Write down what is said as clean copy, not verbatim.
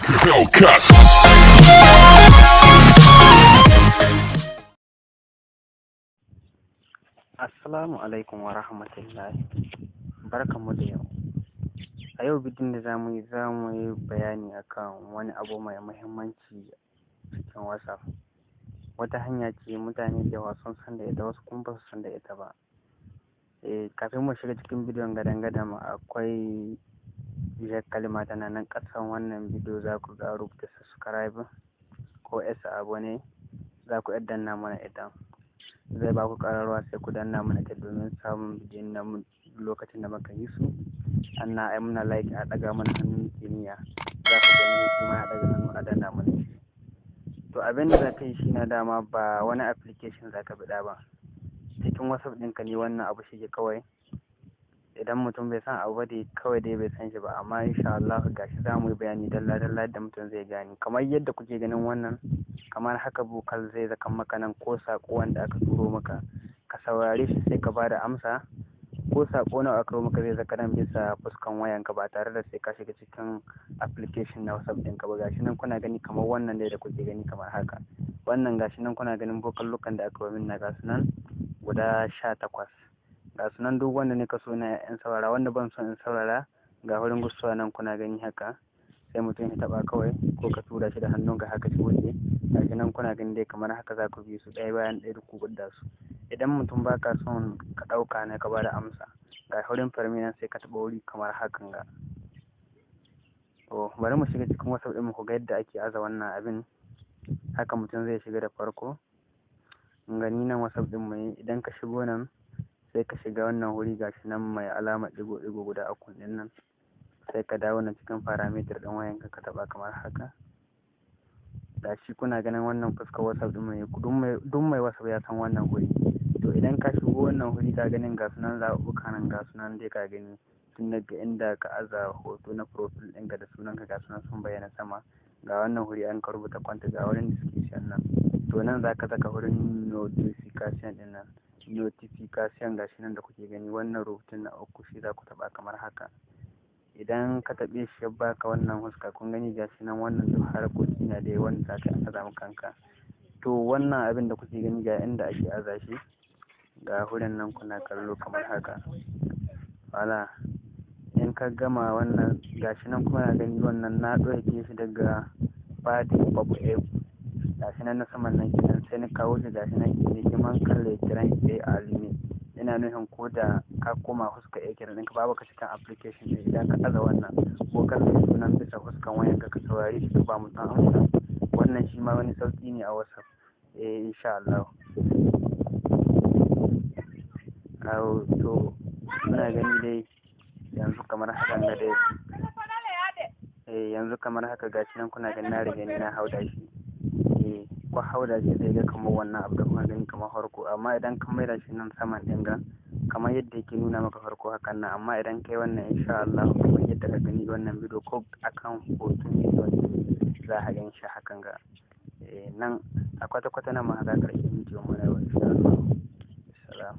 Hellcat. Assalamu alaikum wa rahmatullahi. Barkanmu da yau. A yau bidiyon da za mu yi bayani akan wani abu mai muhimmanci cikin WhatsApp. Wata hanya ce mutane da yawa sun san da ita, wasu kuma ba su san da ita ba. Kafin mu shiga cikin bidiyon gadan-gadan, akwai jar kalma tana nan ƙasan wannan bidiyo, za ku ga rubuta "subscribe" ko "S abonner". Za ku iya danna mana ita. Zai ba ku ƙararrawa, sai ku danna mana ita domin samun bidiyon nan lokacin da muka yi su. Sannan ai muna like, a ɗaga mana hannun kimiyya. Za ku gani shi ma ya ɗaga hannu, a danna mana shi. To, abin da za ka yi shi na dama ba wani application za ka biɗa ba. Cikin WhatsApp ɗinka ne wannan abu shige kawai. Idan mutum bai san abu ba dai kawai dai bai san shi ba, amma insha Allah gashi za mu yi bayani dalla-dalla yadda mutum zai gane. Kamar yadda kuke ganin wannan, kamar haka vocal zai zaka maka nan ko saƙo wanda aka turo maka. Ka saurare shi sai ka bada amsa, ko saƙo nawa aka maka zai zaka nan bisa fuskan wayanka ba tare da sai ka shiga cikin application na WhatsApp ɗinka ba. Gashi nan kuna gani, kamar wannan dai da kuke gani kamar haka. Wannan gashi nan kuna ganin vocal da aka yi min na, gasu nan guda 18. Ga su nan, duk wanda nika so na in saurara, wanda ban son in saurara, ga wurin gusuwa nan kuna gani haka, sai mutum ya taɓa kawai ko ka tura shi da hannunka haka shi wuce. Gashi nan kuna gani dai, kamar haka za ku bi su ɗaya bayan ɗaya duk ku gudda su. Idan mutum baka son ka ɗauka ne ka bada amsa, ga wurin fermer nan, sai ka taɓa wuri kamar hakan ga. To, bari mu shiga cikin WhatsApp ɗin ku ga yadda ake aza wannan abin. Haka mutum zai shiga da farko. Gani nan WhatsApp ɗin mu, idan ka shigo nan, sai ka shiga wannan wuri, gashi nan mai alamar ɗigo-ɗigo guda uku ɗin nan. Sai ka dawo nan cikin paramètres ɗin wayanka, ka taɓa kamar haka. Gashi kuna ganin wannan fuskar WhatsApp ɗin mai, duk mai WhatsApp ya san wannan wuri. To, idan ka shigo wannan wuri, ka ganin ga sunan zaɓuɓɓuka nan, ga sunan dai ka gani tun daga inda ka aza hoto na profile ɗinka da sunanka, ga sunan sun bayyana sama. Ga wannan wuri an ka rubuta "compte", ga wurin "discussion" nan. To, nan za ka saka wurin notification ɗin nan, notification, gashi nan da kuke gani, wannan rubutun na uku, shi za ku taɓa kamar haka. Idan ka taɓe shi, ya baka wannan huska, kun gani gashi nan, wannan duk harkoki na dai wanda za ka aza ma kanka. To, wannan abin da kuke gani, ga inda ake aza shi, ga wurin nan kuna kallo kamar haka. Wala in ka gama wannan, gashi nan kuna gani, wannan na ɗauke shi daga party pop app, gashi nan na saman nan kenan, sai na kawo shi, gashi nan uniquement quand l'écran est allumé. Ina nufin ko da ka koma fuskar écran ɗinka, babu ka cikin application ɗin, idan ka aza wannan ko kan sunan bisa fuskan wayanka, ka saurari shi, ka ba mutum amsa. Wannan shi ma wani sauƙi ne a WhatsApp. Eh, insha Allah. Awo, to muna gani dai yanzu kamar hakan ga dai. Eh, yanzu kamar haka, gashi nan kuna gani, na riga ni na hauda shi. Eh, ko hauda shi zai ga kamar wannan abu da kuma gani kamar farko, amma idan ka maida shi nan saman ɗin ga kamar yadda yake nuna maka farko hakan nan. Amma idan kai wannan, insha Allah, kamar yadda ka gani wannan bidiyo ko akan hoton bidiyon za ka gan shi hakan ga. Eh, nan a kwata-kwata nan ma haka ƙarshen bidiyon mu na yau, insha Allah. Salam.